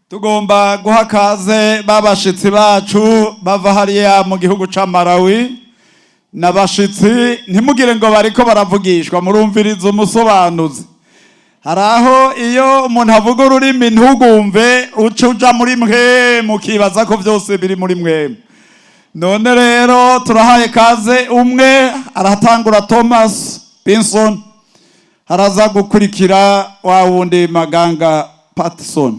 Tugomba guha kaze babashitsi bacu bava hariya mu gihugu ca Malawi. N'abashitsi, ntimugire ngo bariko baravugishwa, murumviriza umusobanuzi. Hari aho iyo umuntu avuga ururimi ntugumve, uca uja muri mwe mukibaza ko vyose biri muri mwe. None rero turahaye kaze umwe aratangura, Thomas Pinson, haraza gukurikira wa wundi Maganga Patson.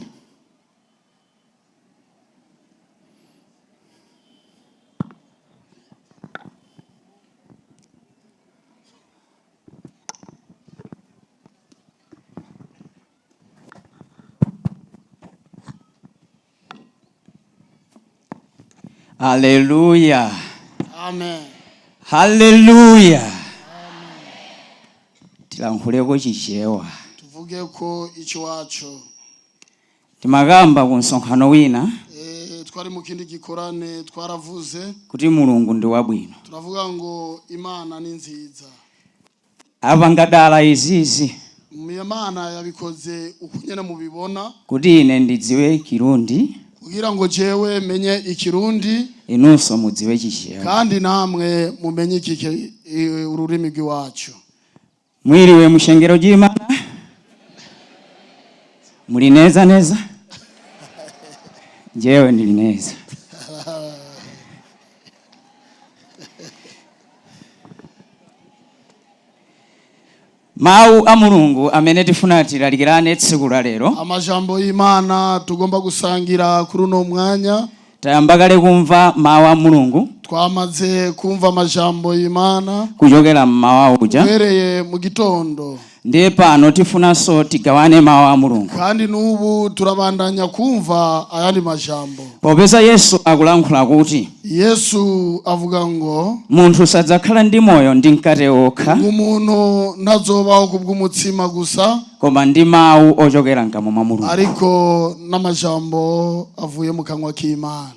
Haleluya. Amen. Haleluya. Tilankhuleko Chichewa. Tuvuge ko ikiwacu. Timakamba ku msonkhano wina Twari mu kindi gikorane, twaravuze kuti Mulungu ndi wabwino. Turavuga ngo Imana ni nziza. Apangadala izizi Imana yabikoze uko nyene mubibona kuti ine ndidziwe Kirundi, kugira ngo jewe menye Ikirundi, inunso mudziwe Chichewa. kandi namwe mumenye iki ururimi rw'iwacu. Mwiriwe mushengero ry'Imana, muli neza neza? Jewe ndili neza. Mawu a Mulungu amene tifuna tilalikirane tsiku la lero, Amajambo y'Imana tugomba gusangira kuri uno mwanya, tayamba kale kumva mawu a Mulungu twamaze kumva amajambo y'Imana kuchokera mmawa uja, uhereye mu gitondo, ndiye pano tifunanso tigawane mawu a Mulungu, kandi n'ubu turabandanya kumva ayandi majambo. Popeza Yesu akulankhula kuti Yesu avuga ngo munthu sadzakhala ndi moyo ndi mkate wokha, umuntu ntazobaho kubw'umutsima gusa, koma ndi mawu ochokera mkamwa mwa Mulungu. ariko n'amajambo avuye mu kanwa k'Imana.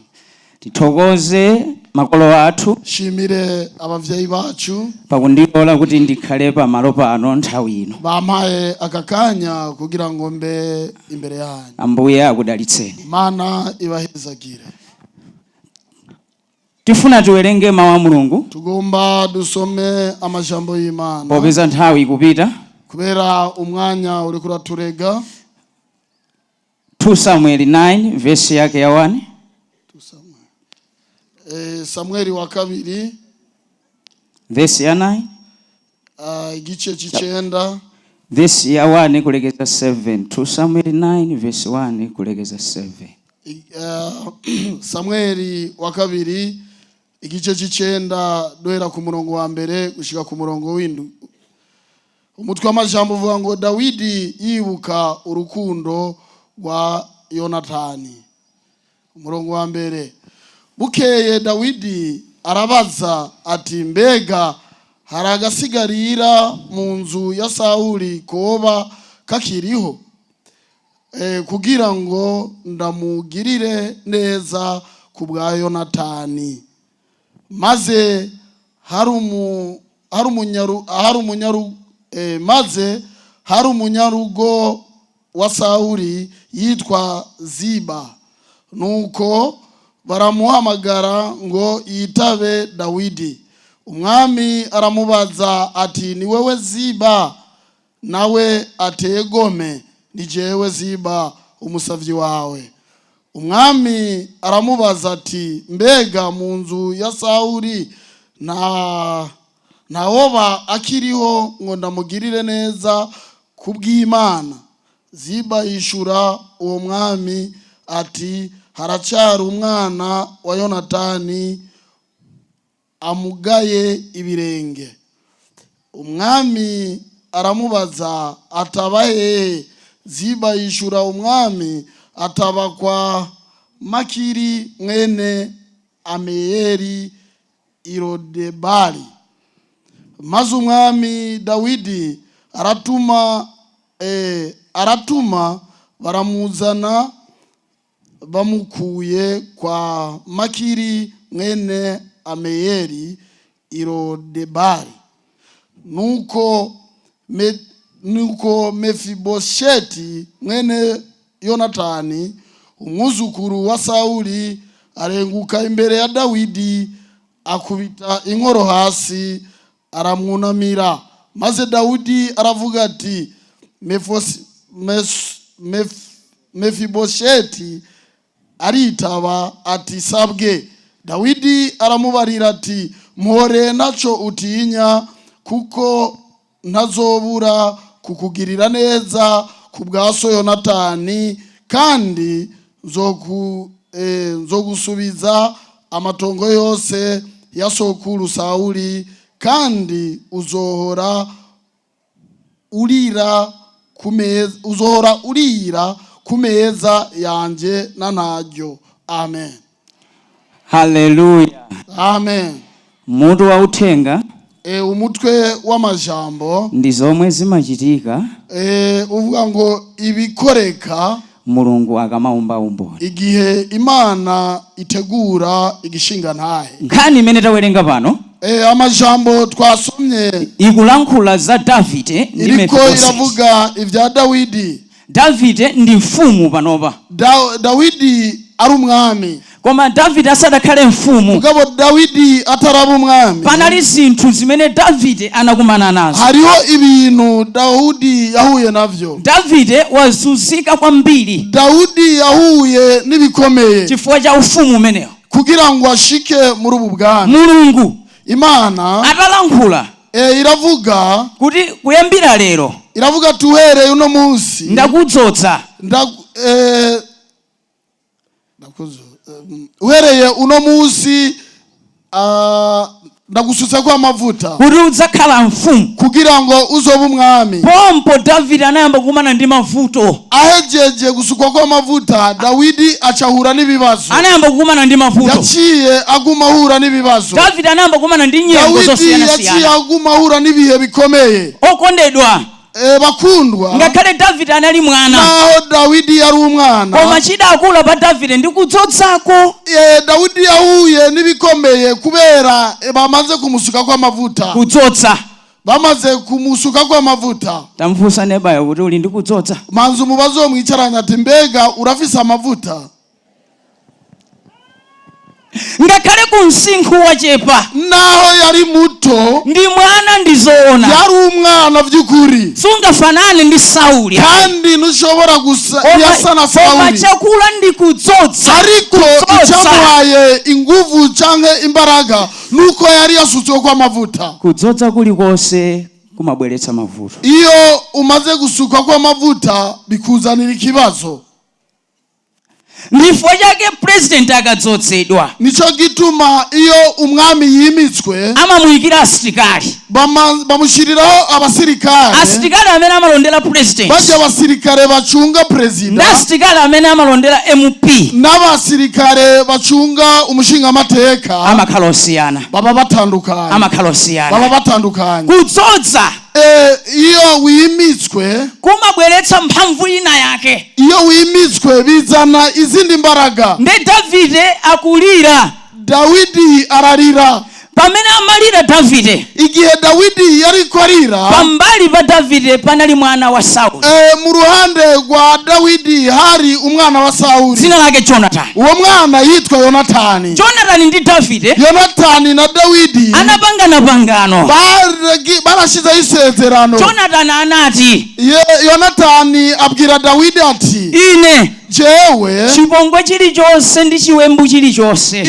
Tithokoze makolo athu Shimire abavyeyi bacu pakundilola kuti ndikhale pamalo pano nthawi ino. bampaye aka kanya kugira ngo mbe imbere yanyu. Ambuye akudalitseni. Imana ibahezagire. Tifuna tiwerenge mawu a Mulungu Tugomba dusome amajambo y'Imana popeza nthawi ikupita. kubera umwanya uriko uraturega. 2 Samuel 9 vesi yake ya 1. Samweli wa kabiri, vesi ya 9, igice c'icenda, vesi ya 1 kulekeza 7. 2 Samuel 9 vesi 1 kulekeza 7. Samweli wa kabiri igice c'icenda, duhera ku murongo wa mbere gushika ku murongo w'indwi. Umutwe w'amajambo uvuga ngo Dawidi yibuka urukundo rwa Yonatani. Umurongo wa mbere: Bukeye Dawidi arabaza ati: "Mbega hari agasigarira mu nzu ya Sawuli koba kakiriho kugira ngo ndamugirire neza ku bwa Yonatani?" Maze hari umu hari umunyaru hari umunyaru maze hari umunyarugo wa Sawuli yitwa Ziba. Nuko baramuhamagara ngo yitabe Dawidi. Umwami aramubaza ati: "Ni wewe Ziba?" Nawe ati: "Egome, ni jewe Ziba umusavyi wawe." Umwami aramubaza ati: "Mbega mu nzu ya Sawuli ntawoba akiriho ngo ndamugirire neza kubw'Imana?" Ziba yishura uwo mwami ati: "Haracyari umwana wa Yonatani amugaye ibirenge." Umwami aramubaza ataba hehe? Ziba yishura umwami ataba kwa Makiri mwene Ameyeri i Lodebari. Maze umwami Dawidi aratuma baramuzana bamukuye kwa Makiri mwene Ameyeri i Lodebari. Nuko Mefibosheti mwene Yonatani. Umwuzukuru wa Sawuli arenguka imbere ya Dawidi, akubita inkoro hasi, aramwunamira. Maze Dawidi aravuga ati: "Mefibosheti?" Aritaba ati: "Sabwe." Dawidi aramubarira ati: "Mpore, naco utinya, kuko ntazobura kukugirira neza ku bwa so Yonatani, kandi nzogusubiza amatongo yose ya sokuru Sawuli, kandi uzohora urira ku meza yanje na ntaryo." Amen. Haleluya. Amen. Mutu wa uthenga Umutwe w'amajambo ndi zomwe zimachitika uvuga ngo ibikoreka Mulungu akamaumba umboni. igihe Imana itegura igishingantahe. Nkhani imene tawerenga pano Amajambo twasomye ikulankhula za Davide ndi iriko Mefiboseti. iravuga ibya Dawidi. Davide ndi mfumu panopa. Dawidi ari umwami. Koma Davide asadakhale mfumu, Mugabo Dawidi ataraba umwami, panali zinthu zimene Davide anakumana nazo. hariho ibintu Dawudi yahuye navyo. Davide wazunzika kwambiri Dawudi yahuye n'ibikomeye chifukwa cha ufumu umenewo. kugira ngo ashike muri ubu bwami. Mulungu Imana atalankhula iravuga kuti kuyambira lero iravuga ati: "Uhereye uno munsi ndakudzodza uhereye uno munsi ndagusutsako amavuta kuti udzakhala mfumu." kugira ngo uzobe umwami." Pompo Davide anayamba kukumana ndi mavuto. Ahejeje gusukwa kw'amavuta, Dawidi acahura n'ibibazo. Anayamba kukumana ndi mavuto. Yaciye aguma ahura n'ibibazo. Davide anayamba kukumana ndi nyengo Dawidi yaciye zosiyanasiyana. aguma ahura n'ibihe bikomeye. Okondedwa, Bakundwa, ngakhale Davide anali mwana, naho Dawidi yari umwana, koma chidakula pa Davide ndi kudzodzako. Dawidi yahuye n'ibikomeye kubera bamaze kumusuka kw'amavuta. Kudzodza. Bamaze kumusuka kw'amavuta. Tamfunsa nebayo kuti uli ndi kudzodza. Manzi umubazo wo mwicaranye ati: "Mbega urafise amavuta?" Ngakhale ku msinkhu wachepa, Naho yari muto, ndi mwana, ndizoona, yari umwana by'ukuri, sungafanane ndi Sauli, kandi ntushobora gusa yasa na koma Sawuli, chakula ndi kudzodza. Ariko Kudzodza. icyamuhaye inguvu canke imbaraga nuko yari yasutswe kw'amavuta. Kudzodza kulikonse kumabweretsa mavuto. Iyo umaze gusukwa kw'amavuta bikuzanira ikibazo. Ndifo chake president akadzozedwa, Nico gituma iyo umwami yimitswe, amamuyikira asilikali. Bamushyiriraho abasirikare. Asilikali amene amalondera president Bajya abasirikare bacunga ndi perezida asilikali amene amalondera MP n'abasirikare bacunga umushingamateka amakhala osiyana. baba batandukanye. Amakhala Baba osiyana. batandukanye. Kudzodza Iyo wimitswe, kumabweretsa mphamvu ina yake. iyo wimitswe bizana izindi mbaraga. Ndi Davide akulira. Dawidi ararira. Pamene amalira Davide, Igihe Dawidi yariko arira, pambali pa Davide panali mwana wa Sauli, mu ruhande rwa Dawidi hari umwana wa Sawuli, dzina lake Jonathan. Uwo mwana yitwa Yonatani. Jonathan ndi Davide Yonatani na Dawidi anapangana pangano. Barashizeho isezerano. Jonathan anati, Yonatani abwira Dawidi ati: "Ine "Jewe chipongwe chilichonse ndi chiwembu chilichonse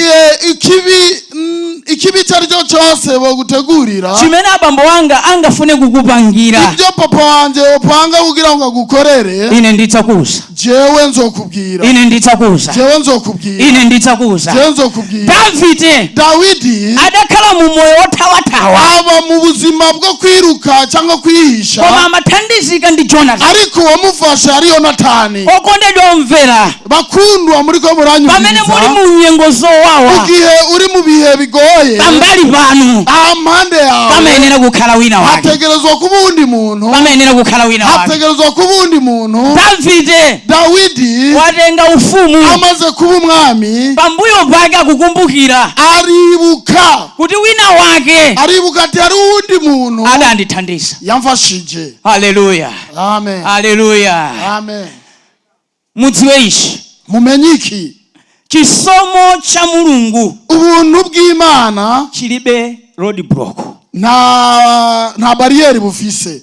ikibi icyo ari cyo cyose bogutegurira, chimene abambo anga angafune kukupangira, ibyo papa wanjye upanga kugira ngo agukorere, ine ndidzakuza. jewe nzokubwira. Ine ndidzakuza. Jewe nzokubwira. Ine ndidzakuza." Jewe nzokubwira." Davide Dawidi adakhala mu moyo wothawathawa, aba mu buzima bwo kwiruka cyangwa kwihisha, koma amathandizika ndi Jonathan. ariko uwamufasha ari Yonatani. Okondedwa omvera, Bakundwa, muri ko pamene muli muranyumviriza, mu nyengo zowawa, igihe uri mu bihe bigoye, pambali panu aha mpande yawe pamayenera kukhala wina wake. hategerezwa kuba uwundi muntu. Pamayenera kukhala wina wake. Hategerezwa kuba uwundi muntu. Davide Dawidi watenga ufumu, amaze kuba umwami, pambuyo pake akukumbukira aribuka kuti wina wake aribuka ati hari uwundi muntu adandithandiza. yamfashije. Haleluya. Amen. Haleluya. Amen. Mudziwe ichi: Mumenye iki? Chisomo cha Mulungu Ubuntu bw'Imana chilibe roadblock. nta bariyeri bufise.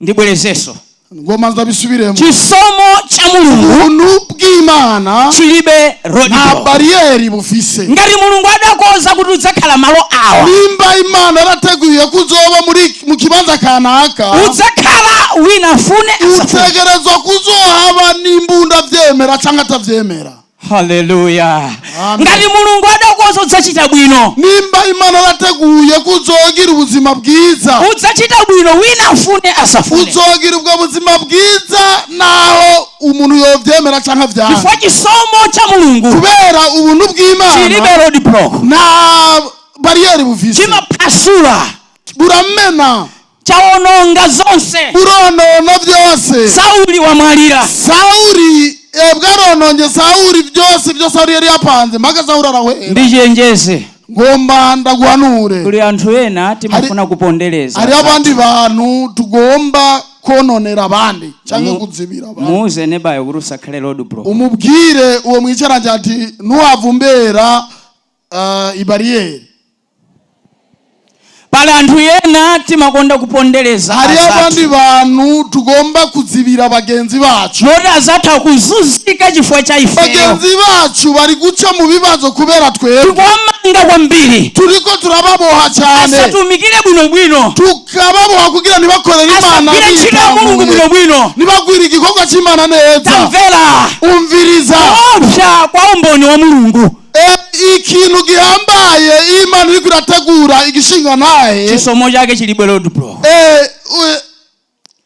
Ndibwerezeso. Ngoma ndabisubiremo. Chisomo cha Mulungu Ubuntu bw'Imana chilibe nta roadblock. bariyeri bufise. Ngati Mulungu adakonza kuti udzakhala malo awa, Nimba Imana yarateguye ko uzoba muri mu kibanza kanaka, udzakhala wina afune asafune. utegerezwa kuzohaba n'imbunda vyemera canke atavyemera. Haleluya. Amen. Ngati Mulungu adakonza udzachita bwino, Nimba Imana yarateguye ko uzogira ubuzima bwiza, udzachita bwino wina afune asafune. uzogira ubwo buzima bwiza naho umuntu yovyemera canke avyanga. Chifukwa chisomo cha Mulungu Kubera ubuntu bw'Imana chilibe roadblock. nta bariyeri bufise. Chimapasula, Buramena, chawononga zonse. buronona vyose. Sauli wamwalira. Sawuli bwarononye Sawuli byose ibyo Sawuli yari yapanze, mpaka Sawuli arahwera. Ndichenjeze. Ngomba ndaguhanure. Kuli anthu ena timafuna kupondereza. Hariho abandi bantu tugomba kononera abandi cyangwa kuzibira abandi. Muuze nebayo kuti usakhale roadblock. Umubwire uwo mwicaranje ati ntuhavumbera ibariyeri. Pali anthu ena timakonda kupondereza Hariho abandi azathu, bantu tugomba kuzibira bagenzi bacu. moti azatha kuzunzika chifukwa cha ifeyo. Bagenzi bacu bari guca mu bibazo kubera twebwe. Tikuwamanga kwambiri, Turiko turababoha cyane, asatumikire bwinobwino, tukababoha kugira ntibakorere Imana asagwire ntchito ya Mulungu bitanguye, bwinobwino. ntibagwire igikorwa cy'Imana neza. Tamvera. Umviriza. Kuopsa kwa umboni wa Mulungu. Ikintu gihambaye iyo Imana iriko irategura igishinga naye, Chisomo chake chilibe roadblock.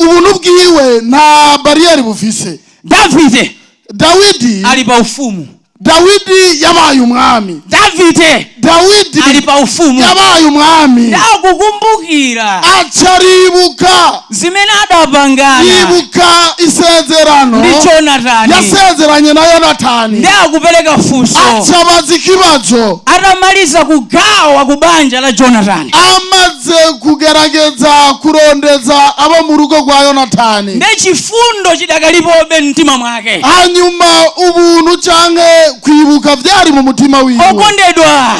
Ubuntu bwiwe nta bariyeri bufise. Davide Dawidi ali pa ufumu. Dawidi yabaye umwami. Davide Dawidi ali pa ufumu. yabaye umwami. Ndakukumbukira Aca aribuka, zimene adapangana yibuka isezerano ndi Jonatani, yasezeranye na Yonatani. ndakupereka funso. Aca abaza ikibazo. Atamaliza kugawa ku banja la Jonatani, Amaze kugerageza kurondeza abo mu rugo rwa Yonatani, nde chifundo chidakalipobe mtima mwake. Hanyuma ubuntu canke kwibuka vyari mu mutima wiwe. Okondedwa,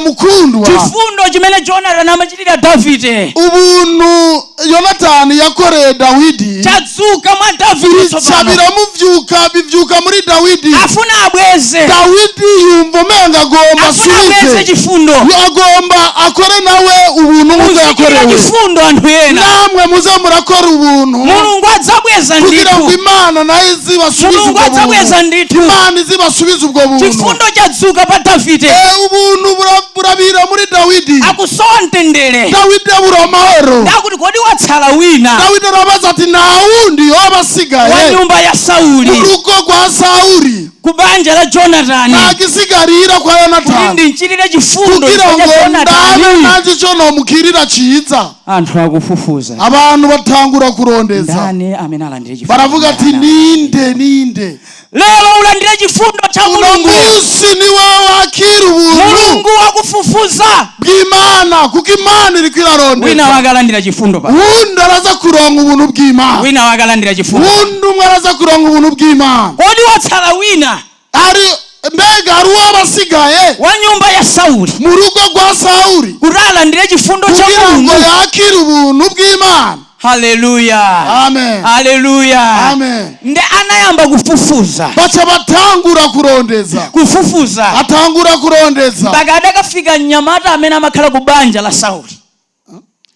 Mukundwa, chifundo chimene Jonatani amachitira Davide ubuntu Yonatani yakoreye Dawidi chadzuka mwa Davide bica tsopano. biramuvyuka, bivyuka muri Dawidi. Afuna abweze. Dawidi yumva umenga agomba Afuna abweze asubize, chifundo. agomba akore nawe ubuntu nk'ubwo Muzikira yakorewe. chifundo anthu ena. Namwe muze murakora ubuntu Mulungu adzabweza kugira ngo ndithu. Imana nayo izibasubize Mulungu ubwo buntu. adzabweza ndithu. Imana izibasubize ubwo buntu. Chifundo chadzuka pa Davide. Ubuntu burabira muri Dawidi. Akusowa mtendere. Dawidi abura amahoro. Ndakuti kodi watsala wina Dawidi arabaza ati nta wundi yoba wa asigaye nyumba ya mu Sauli, rugo rwa Sawuli, ku banja la Jonatani, nta gisigarira kwa kuti Yonatani, ndimchitire chifundo kugira chifukwa cha ngo ndabe Jonatani? nanjye ico nomukirira ciza. Anthu akufufuza. Abantu batangura kurondeza. Ndani amene alandire chifundo? Baravuga ati ninde, ninde? Lero ulandire chifundo cha Uno Mulungu. munsi niwe wakira ubuntu Mulungu wakufufuza. bw'Imana, kuko Imana iriko Wina irarondeza. wakalandira chifundo pa. Wundi araza kuronka ubuntu bw'Imana. Wina wakalandira chifundo. Wundi umwe araza kuronka ubuntu bw'Imana. Kodi watsala wina Ari mbega hari uwo basigaye wa nyumba ya Sauli mu rugo rwa Sawuli kuti alandire chifundo cha kugira ngo Mulungu? yakire ubuntu bw'Imana? Haleluya. Amen. Haleluya. Amen. Nde anayamba kufufuza, Baca batangura kurondeza. Kufufuza Atangura kurondeza. Mpaka adakafika mnyamata amene amakhala ku banja la Sauli,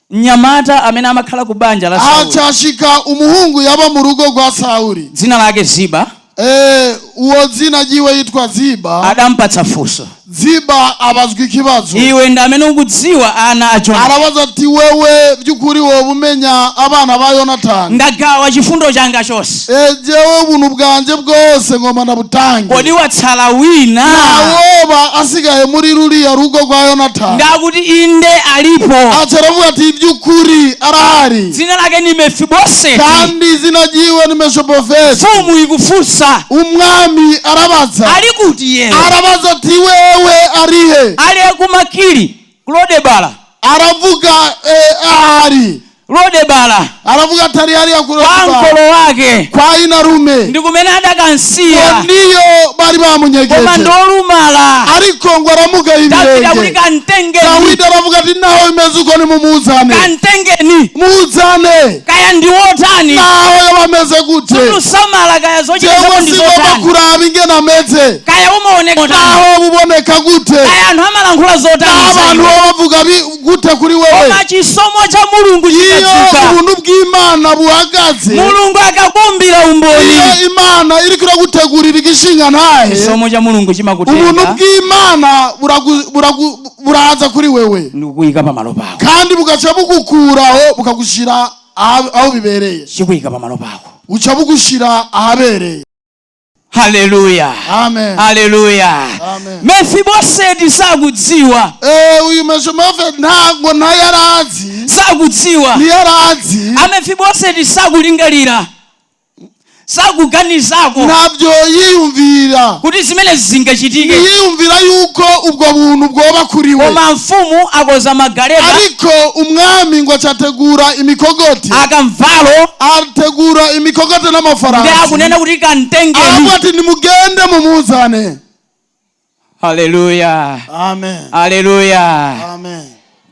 mnyamata amene amakhala ku banja la Sauli, Acashika umuhungu yaba mu rugo rwa Sawuli. Dzina lake Ziba. Uwo zina ryiwe yitwa Ziba. Adampatsa funso. Ziba abazwa ikibazo. Iwe ndi amene ukudziwa ana a Jonatani? Arabaza ati wewe by'ukuri woba umenya abana ba Yonatani? Ndagawa chifundo changa chonse. Jewe ubuntu bwanje bwose ngomba ndabutange. Kodi watsala wina? Ntawoba asigaye muri ruriya rugo rwa Yonatani? Ndakuti inde, alipo. Aca aravuga ati iby'ukuri arahari, Dzina lake ni Mefiboseti. kandi izina ryiwe ni Meshobofeti. Mfumu ikufunsa. Umwami arabaza. Ali kuti yewe? Arabaza ati wewe arihe? Ali ku Makiri ku Lodebala. Aravuga ahari. Lodebala Aravuga ati ari hariya ku kwa Lodebara mkolo wake kwa inarume, ndi kumene adakansiya ngo niyo bari koma bamunyegeje, ndolumala. Ariko ngo aramugaye Davide akuti ibirenge. kantengeni, Dawidi aravuga ati naho bimeze uko nimumuzane, kantengeni, muzane, kaya ndiwotani, naho yaba ameze gute, tusamala kaya zochita jewe zako ndi singomba zotani, kuraba ingene ameze, kaya umaoneka otani, naho buboneka gute, kaya anthu amalankhula zotani naho za abantu iwe. baba bavuga gute kuri wewe. Koma chisomo cha Mulungu Iyo chikadzuka, ubuntu bw'Imana buhagaze, Mulungu akakumbira umboni, iyo Imana iriko iragutegurira igishinga ntahe, chisomo cha Mulungu ubuntu chimakutenga bw'Imana buraza kuri wewe, ndikuyika pamalo pako, kandi bugaca bugukuraho bukagushira aho bibereye, chikuyika pamalo pako. Buca bugushira ahabereye. Haleluya! Amen. Haleluya! Amen. Mefiboseti sakudziwa, Uyu Mefiboseti ntabwo ntayarazi, sakudziwa. Ntiyarazi. Amefiboseti sakulingalira, sakuganizako Ntabyo yiyumvira kuti zimene zingachitike. Ntiyiyumvira yuko ubwo buntu bwoba kuri we. Koma mfumu akoza magaleta, Ariko umwami ngo acategura imikogoti, akamvalo, ategura imikogote ndi n'amafarasi, akunena kuti kantengeni. Aravuga ati nimugende mumuzane. Haleluya! Amen. Haleluya! Amen.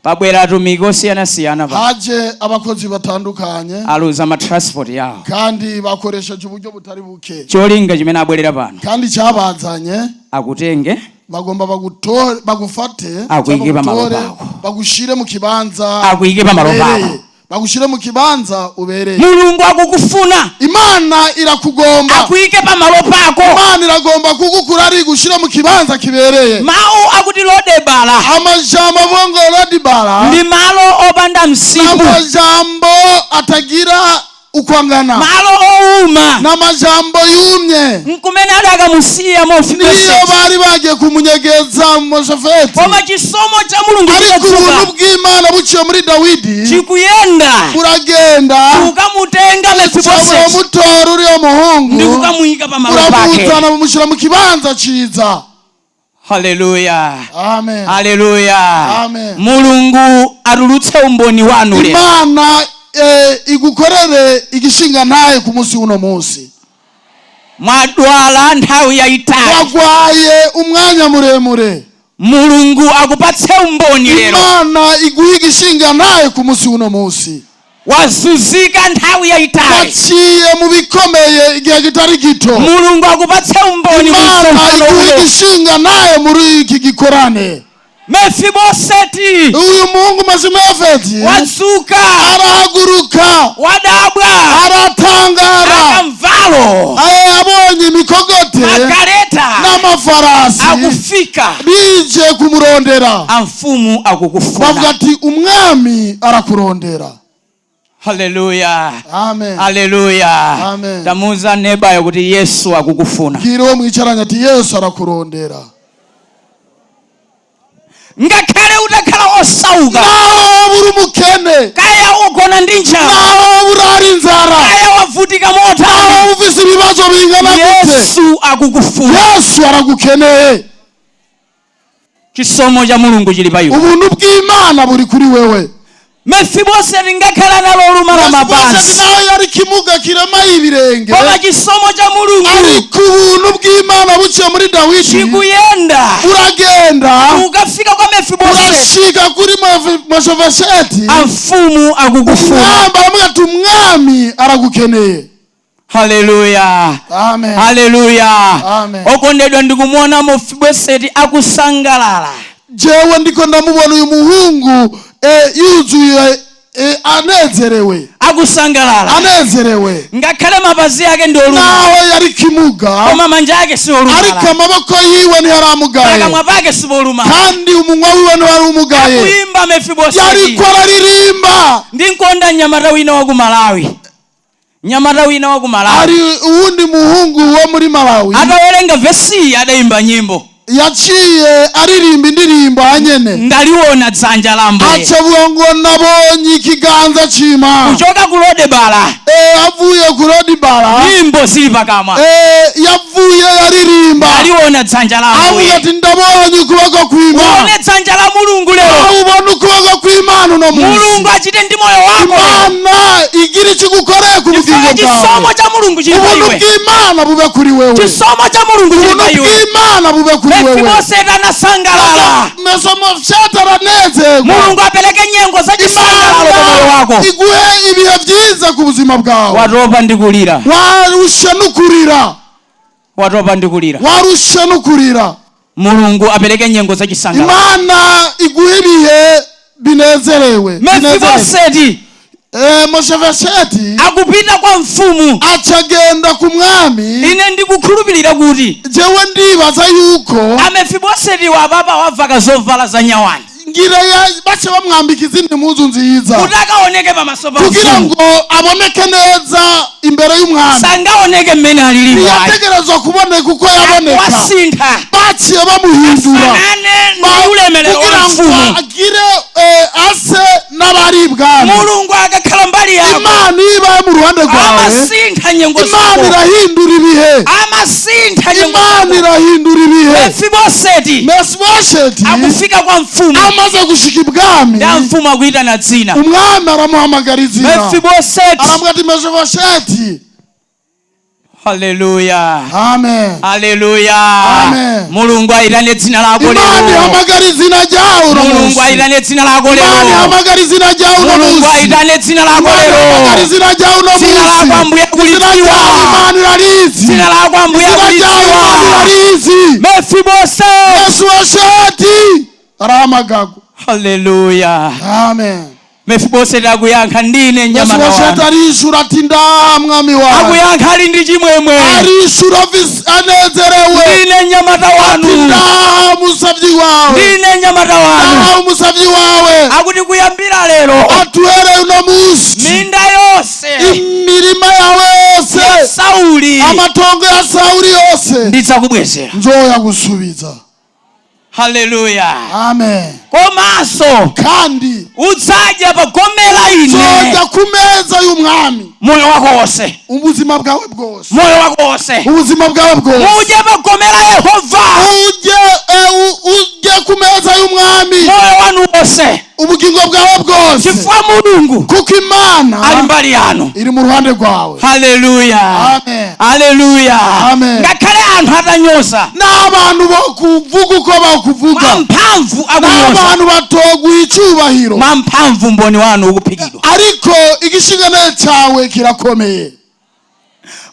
Pabwera atumiki osiyanasiyana pa, Haje abakozi batandukanye, aluza matransport yawo. Kandi bakoresheje uburyo butari buke. Cholinga chimene abwerera pano, Kandi cyabazanye, akutenge, bagomba bagutore, bagufate, Akuyike cyangwa pamalo bagutore, pako. bagushire mu kibanza Akuyike pamalo ubereye. pako. Bagushire mu kibanza ubereye. Mulungu akukufuna, Imana irakugomba, akuyike pamalo pako. Imana iragomba kugukura ari gushira mu kibanza kibereye. Mawu akuti Lodebala Amajambo avuga ngo Lodibara ndi malo opanda msipu, n'amajambo atagira uko angana, malo owuma, n'amajambo yumye. nkumene adakamusiya Niyo Mefiboseti. bari bagiye kumunyegeza Moshafeti, Koma chisomo cha Mulungu ariko ubuntu chikadzuka, bw'Imana buciye muri Dawidi chikuyenda buragenda, kukamutenga Mefiboseti buramutora uriya muhungu, ndi kukamuyika pamalo pake. buramuzana bumushyira mu kibanza ciza. Haleluya! Amen. Haleluya! Amen. Mulungu atulutse umboni wanu lero. Imana igukorere igishinga ntaye ku munsi w'uno munsi. Mwadwala nthawi yayitali, Wagwaye umwanya muremure, Mulungu akupatse umboni lero. Imana iguhe igishinga ntaye ku munsi w'uno munsi. Wazunzika nthawi yayitali, Waciye mu bikomeye igihe kitari gito, Mulungu akupatse umboni mu Imana msonkhano iguhe uno. igishinga ntaye muri iki gikorane. Mefiboseti Uyu muhungu Mefiboseti wadzuka, arahaguruka, wadabwa, aratangara, akamvalo, abonye imikogote magaleta n'amafarasi akufika, bije kumurondera. Amfumu Bavuga akukufuna. ati umwami arakurondera. Haleluya! Amen. Haleluya! Amen. Tamuza nebayo kuti Yesu akukufuna. Bwira uwo mwicaranye ati Yesu arakurondera. Ngakhale utakhala osauka, Naho waba uri umukene, kaya ugona ndi njala, naho waba urara inzara, kaya wavutika naho motani, waba ufise ibibazo bingana gute, Yesu akukufuna. Yesu aragukeneye. Chisomo cha Mulungu chili pa iwe. Ubuntu bw'Imana buri kuri wewe. Mefiboseti ngakhala nalo olumala Mefiboseti mapazi, nawe yari kimuga kirema ibirenge, koma chisomo cha Mulungu ariko ubuntu bw'Imana buciye muri Dawidi chikuyenda buragenda, ukafika kwa Mefiboseti, burashika kuri Mefiboseti. Amfumu akukufuna. Umwami aravuga ati umwami aragukeneye. Haleluya! Amen. Haleluya! Amen. Okondedwa, ndikumuona Mefiboseti akusangalala. Jewe ndiko ndamubona uyu muhungu yuzuye, anezerewe, Akusangalala anezerewe. Ngakhale mapazi ake ndi olumala, Naho yari kimuga, koma manja ake si ariko olumala, amaboko yiwe ntiyaramugaye, pakamwa pake sipoliumala. Kandi umunwa wiwe ntiwari umugaye. Akuyimba Mefiboseti. Yariko araririmba. Ndinkonda mnyamata wina wa ku Malawi, mnyamata wina wa ku Malawi, Hari uwundi muhungu wo muri Malawi, atawerenga vesiyi adayimba nyimbo, yaciye aririmba indirimbo hanyene, "Ndaliwona dzanja la Ambuye." Aca avuga ngo nabonye ikiganza c'Imana. Kuchoka ku Lodebala, Avuye ku Lodibara, nyimbo zili pakamwa, yavuye yaririmba, "Ndaliwona dzanja la avuga Ambuye." ati ndabonye ukuboko kw'Imana. Uone dzanja la Mulungu lero. Aho ubona ukuboko kw'Imana uno munsi, Mulungu achite ndi moyo wako. lako. Imana igira icyo igukoreye ku bugingo Chifukwa chisomo bwawe. cha Mulungu chili pa Ubuntu iwe. bw'Imana bube kuri wewe. Chisomo cha Mulungu chili Ubuntu pa iwe. bw'Imana bube kuri wewe. Mefiboseti anasangalala. Mefiboseti aranezerwa. Mulungu apereke nyengo za chisangalalo pa moyo Imana wako. iguhe ibihe byiza ku buzima bwawe. Watopa ndi kulira. Warushe n'ukurira. Watopa ndi kulira. Warushe n'ukurira. Mulungu apereke nyengo za chisangalalo. Imana iguhe ibihe binezerewe. Mefiboseti Mefiboseti akupita kwa mfumu. acagenda ku mwami. Ine ndikukhulupirira kuti Jewe ndibaza yuko amefiboseti wapapa wavaka zovala za nyawani ngira bace bamwambika izindi mpuzu nziza kuti akaoneke pamaso pa kugira mfumu. ngo aboneke neza imbere y'umwami. Sangaoneke mmene alili wayi. Ntiyategerezwa kuboneka uko yaboneka. Wasintha Baciye bamuhindura fanane ndi ulemerero kugira wa ngo mfumu. agire ase n'abari ibwami. Mulungu akakhala mbali yako Imana iyo ibaye mu ruhande rwawe, amasintha nyengo Imana zako. irahindura ibihe. Amasintha nyengo Imana zako. irahindura ibihe. Mefiboseti Mefiboseti akufika kwa mfumu. amaze gushika ibwami, Nda mfumu akuyitana dzina. umwami aramuhamagara izina. Mefiboseti. Aramubwira ati Mefiboseti. Haleluya. Amen. Haleluya. Amen. Mulungu ayitane dzina lako Imana lero. ihamagara izina ryawe uno Mulungu munsi. ayitane dzina lako Imana lero. ihamagara izina ryawe uno Mulungu munsi. ayitane dzina lako Imana ihamagara lero. izina ryawe uno Dzina munsi. lako Ambuye Izina kulitiwa. ryawe Imana irarizi. Dzina lako Ambuye Izina ryawe Imana kulitiwa. irarizi. Mefiboseti. Mefiboseti arahamagagwa. Haleluya. Amen. Mefiboseti akuyankha ndine mnyamata Mefiboseti wanu. arishura ati ndaha mwami wawe. Akuyankha ali ndi chimwemwe. Arishura anezerewe. Ndine mnyamata Ati wanu. ndaha umusavyi wawe. Ndine mnyamata wanu. Ndaha umusavyi wawe. Akuti kuyambira lero Atuhereye uno munsi minda yonse imirima yawe yose ya Sauli amatongo ya Sawuli yose ndidzakubwezera. nzoyagusubiza. Haleluya. Amen. Komanso Kandi udzadya pa gome la ine nzojya ku meza y'umwami moyo wako wonse. ubuzima bwawe bwose. Moyo wako wonse. Ubuzima bwawe bwose. Mudye pa gome la Yehova Ujye ku meza y'umwami moyo wanu wonse. ubugingo bwawe bwose. Chifukwa Mulungu Kuko Imana ali mbali yanu. iri mu ruhande rwawe. Haleluya. Amen. Haleluya. Amen. Ngakhale anthu atanyoza N'abantu bokuvuga uko bakuvuga, mwamphamvu akunyoza, n'abantu batoguha icyubahiro, mwamphamvu mboni wanu ukuphikidwa, ariko igishingantahe cyawe kirakomeye.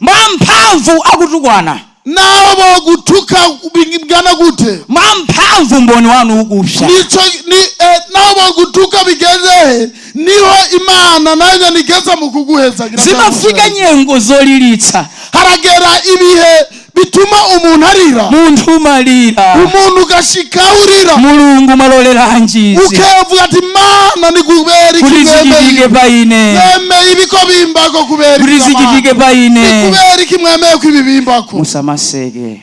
mwamphamvu akutukwana, Naho bogutuka bingana gute, mwamphamvu mboni wanu ukupsa. nico ni naho bogutuka bigeze he, niho Imana nayo nigeza mu kuguheza. Zimafika nyengo zolilitsa. Haragera ibihe bituma umuntu arira. Munthu umalira. Umuntu ugashika urira. Mulungu maloleranji Ukevuga ati Mana ni kubera iki kuti zichitike mwemeye pa ine, mwemeye ibiko bimbako kubera kuti iki Mana? zichitike pa Ni ine. kubera iki mwemeye ko ibi bimbako? Musamaseke.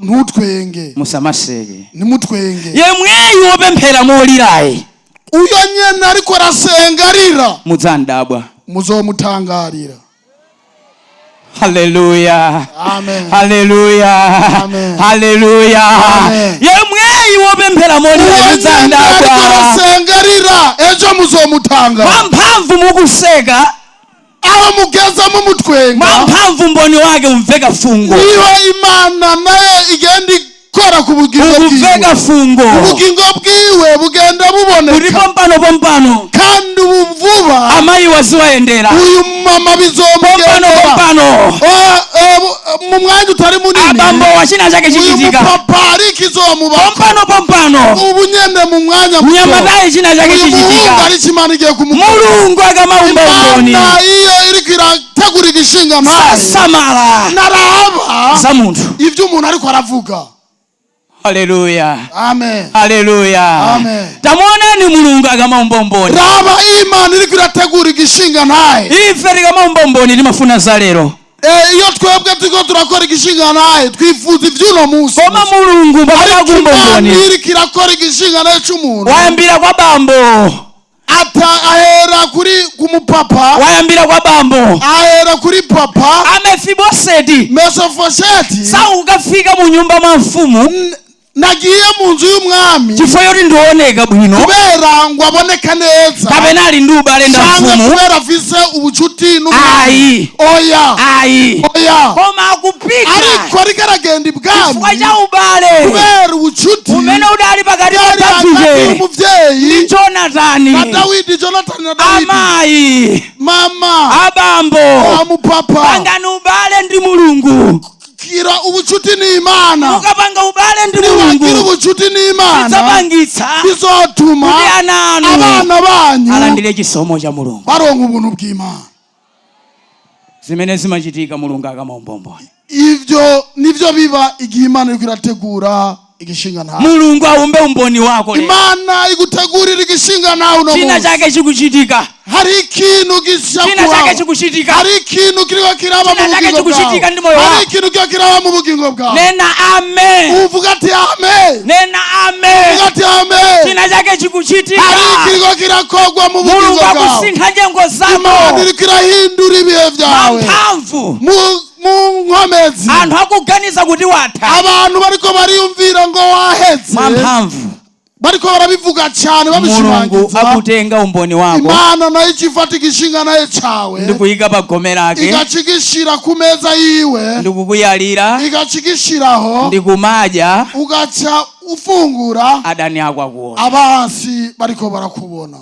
Ntutwenge. Musamaseke. Ntimutwenge. Yemweyu wopemphera molirayi Uyo nyene ariko arasenga arira, mudzandabwa. muzomutangarira. Haleluya. Amen. Haleluya. Amen. Haleluya. Amen. Yemweyu wopemphera molirayi Uyo nyene ariko mudzandabwa. arasenga arira, ejo muzomutangara. Mwamphamvu mukuseka, Aho mugeza mumutwenga, mwamphamvu mboni wake umveka fungo. niho Imana nayo igenda ikora ku bugingo bwiwe. Ukuveka fungo. Ubugingo bwiwe bugenda Kuti buboneka. pompano pompano Kandi ubu vuba amayi waziwayendera. uyu mama Pompano bizomugendera. pompano Mu mwanya utari munini abambo wachina chake uyu chichitika. mupapa ariko izomubaka. Pompano pompano Ubu nyene mu mwanya muto mnyamatayi china chake uyu muhungu chichitika. ariko Imana igiye kumukora. Mulungu akamaumba umboni Imana iyo iriko irategura igishinga ntaye sasamala naraba za munthu. ibyo umuntu ariko aravuga. Haleluya. Amen. Haleluya. Amen. Tamuonani Mulungu akamaumba umboni. Raba Imana iriko irategura igishinga ntaye. Ife tikamaumba umboni timafuna za lero. Iyo twebwe turiko turakora igishinga ntaye twifuza ivy'uno munsi. Koma Mulungu pamene Ariko akumba Imana umboni iriko irakora igishinga ntaye c'umuntu, wayambira kwa bambo, ata ahera kuri ku mupapa, wayambira kwa bambo ahera kuri papa amefiboseti Mefiboseti saukafika mu nyumba mwa mfumu. Nagiye mu nzu y'umwami Chifukwa yoti ndioneka bwino kubera ngo aboneka neza, kapena ali ndi ubale nda canke mfumu. kubera afise ubucuti n'umwami. Ayi. Oya. Ayi. Oya. Koma akupita Ariko ariko aragenda ibwami chifukwa cha ubale kubera ubucuti umene udali pakati pa bwari hagati Davide y'umuvyeyi ndi Jonatani. na Dawidi, Jonatani na Dawidi. Amayi, Mama, abambo, amupapa, pangani ubale ndi Mulungu. Gira ubucuti n'Imana. Mukapanga ubale ndi Niwagira Mulungu, ubucuti n'Imana, idzapangitsa bizotuma kuti ana anu abana banyu alandire chisomo cha Mulungu. baronka ubuntu bw'Imana. Zimene zimachitika Mulungu akamaumbombonya. Ivyo nivyo biba igihe Imana iriko irategura igishinga ntawe. Mulungu aumbe umboni wako lero. Imana igutegurira igishinga ntawe uno China munsi. chake chikuchitika, Hari ikintu gisha china chake kuhaba. chikuchitika. Hari ikintu kiriko kiraba mu China chake bugingo chikuchitika bwawe. ndi moyo Hari wako. ikintu kiriko kiraba mu bugingo bwawe. Nena amen. Uvuga ati amen. Nena amen. Uvuga ati amen. China chake chikuchitika. Hari ikiriko kirakogwa mu bugingo Mulungu bwawe. akusintha nyengo Imana zako iriko irahindura ibihe byawe mphamvu. Mu nkomezi. Anthu akuganiza kuti watha. Abantu bariko bariyumvira ngo waheze, Mwamphamvu bariko barabivuga cyane, Mulungu babishimangiza. akutenga umboni wako Imana nayo icifata igishinga nayo cawe, ndikuyika pa gome lake, igaca igishira ku meza yiwe, ndikukuyalira, igaca igishiraho, ndikumadya, ugaca ufungura, adani ako akuona. abansi bariko barakubona.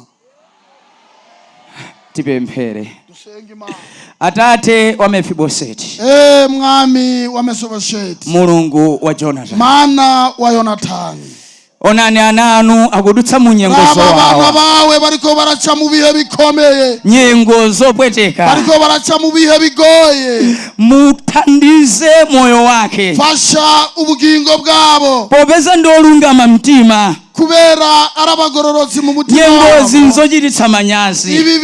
Tipemphere. Dusenge Imana. Atate wa Mefiboseti, Eh, mwami wa Mefibosheti, Mulungu wa Jonathan, mana wa Yonatani, onani ana anu akudutsa mu nyengo raba abana zowawa, bawe bariko baraca mu bihe bikomeye, nyengo zopweteka. bariko baraca mu bihe bigoye. Muthandize moyo wake, Fasha ubugingo bwabo, popeza ndi olungama mtima. Kubera ari abagororotsi mu mutima Nyengozi wabo. nzochititsa manyazi, Ibi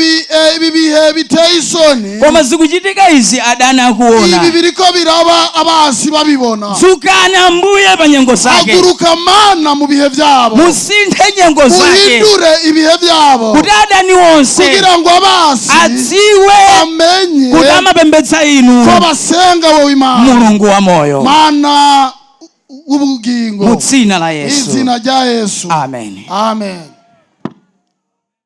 bihe biteye isoni, koma zikuchitika izi adani akuona. ibi biriko biraba abasi babibona. Dzukani Ambuye pa nyengo zake. Haguruka Mana mu bihe byabo, Musinthe nyengo zake, uhindure ibihe byabo, kuti adani onse kugira ngo abasi adziwe bamenye kuti amapembedza inu, ko basenga wowe Imana, Mulungu wa moyo. Mana w'ubugingo. Mu dzina la Yesu. Izina rya Yesu. Amen. Amen.